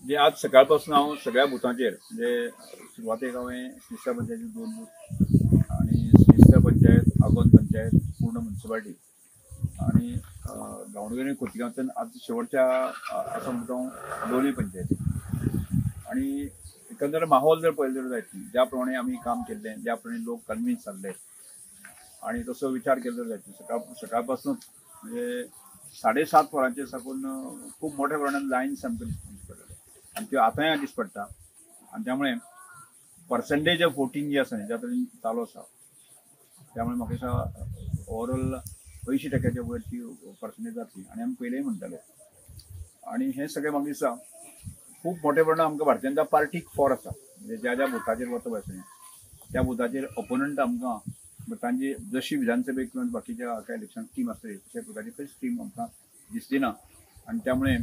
जे आज सकाळपासून हांव सगळ्या बुथांचेर म्हणजे सुरवातेक हांवें श्रीस्थळ पंचायती 2 बूथ आनी श्रीस्थळ पंचायत, आगोंद पंचायत, पूर्ण म्युन्सिपाल्टी आनी गांवडोंगरी खोतिगांवांतल्यान आज शेवटच्या आसा म्हणटा हांव लोलयें पंचायती. आनी एकंदर माहोल जर पळयलो जर जायत ज्या प्रमाणे आमी काम केल्लें, ज्या प्रमाणे लोक कन्विन्स जाल्ले आनी तसो विचार केलो जायत सकाळपासूनच म्हणजे 7:30 वरांचेर साकून खूब मोठ्या प्रमाणान लायन्स आमकां दिसपडले आनी त्यो आतांय दिस पडटा. आनी त्यामुळे पर्संटेज ऑफ वोटींग जी आसा न्ही ज्या तरेन चालू आसा त्यामुळे म्हाका दिसता ओवरऑल 80% वयर ती पर्संटेज जातली आनी आमी पयलेंय म्हणटाले. आनी हें सगळें म्हाका दिसता खूब मोठ्या प्रमाणान आमकां भारतीय जनता पार्टीक फॉर आसा. म्हणजे ज्या ज्या बुथाचेर वता पळय त्या बुथाचेर ओपोनंट आमकां तांची जशी विधानसभेक किंवा बाकीच्या काय इलेक्शन टीम आसतली तशा प्रकारची खंयच टीम आमकां दिसली ना. आनी त्यामुळे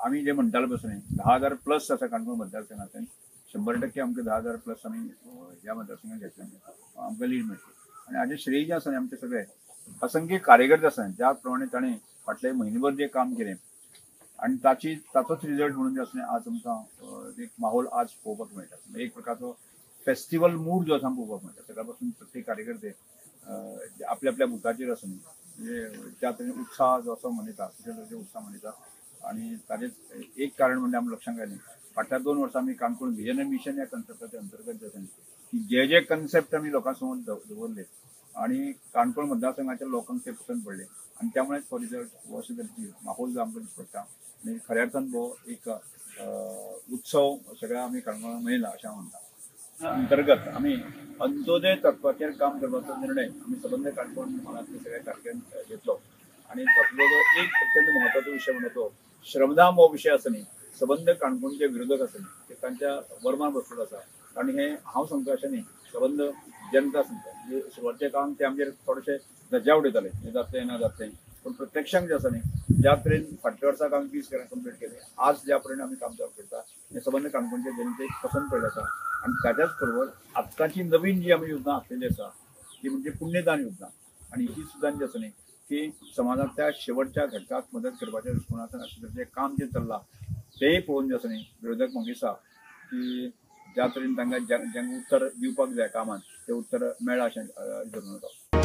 आमी जे म्हणटाले पळय 10,000 प्लस आसा काणकोण मतदारसंघांतल्यान, 100% आमकां 10,000 प्लस आमी ह्या मतदारसंघात घेतले आमकां लीड मेळटली. आनी हाजें श्रेय जें आसा न्ही आमचे सगळे असंख्य कार्यकर्ते आसा ज्या प्रमाणे ताणें फाटले म्हयनेभर जें काम केलें आनी ताचोच रिजल्ट म्हणून जे आसा आज आमकां एक माहोल आज पळोवपाक मेळटा. एक प्रकारचो फेस्टिवल मूड जो आसा पळोवपाक मेळटा. सकाळपासून प्रत्येक कार्यकर्ते आपल्या आपल्या बुथाचेर आसा म्हणजे ज्या तरेन उत्साह जो आसा मनयता तशे तरेचे उत्साह मनयता. आनी ताजेच एक कारण म्हणजे आमी लक्षांत आयलें फाटल्या 2 वर्सां आमी काणकोण विजन मिशन ह्या कन्सेप्टाच्या अंतर्गत जे आसा की जे जे कन्सेप्ट आमी लोकां समोर दवरले आनी काणकोण मतदारसंघाच्या लोकांक ते पसंत पडले आनी त्यामुळेच हो रिजल्ट अशे तरेची माहोल जो आमकां दिस पडटा. आनी खऱ्या अर्थान हो एक उत्सव सगळ्या आमी काणकोणाक मेळला अशें हांव म्हणटा. अंतर्गत आमी अंत्योदय तत्वाचेर काम करपाचो निर्णय आमी सबंद काणकोण म्हालांतल्या सगळ्या कार्यक्रम घेतलो. आनी तातूंतलो जो एक अत्यंत म्हत्वाचो विशय म्हणटा तो श्रमदान हो विशय आसा न्ही सबंद काणकोणचे विरोधक आसा न्ही ते तांच्या वर्मान बसलेलो आसा. आनी हें हांव सांगता अशें न्ही, सबंद जनता सांगता. म्हणजे सुरवातेच्या काळान ते आमचेर थोडेशे धज्जा उडयताले हें जातलें ना जातलें, पूण प्रत्यक्षांत जें आसा न्ही ज्या तरेन फाटल्या वर्साक आमी 20 घरां कंप्लीट केली, आज ज्या प्रमाणे आमी काम चालू करता हें सबंद काणकोणचे जनतेक पसंत पडलें आसा. आनी ताच्याच बरोबर आतांची नवीन जी आमी योजना आसलेली आसा ती म्हणजे पुण्यदान योजना आनी ही सुद्दां जी आसा न्ही ती समाजांतल्या शेवटच्या घटकाक मदत करपाच्या दृश्टिकोनांतल्यान अशें तरेचें काम जें चल्लां तेंय पळोवन जें आसा न्ही विरोधक म्हाका दिसता की ज्या तरेन तांकां जांकां उत्तर दिवपाक जाय कामान तें उत्तर मेळ्ळां अशें धरून वता.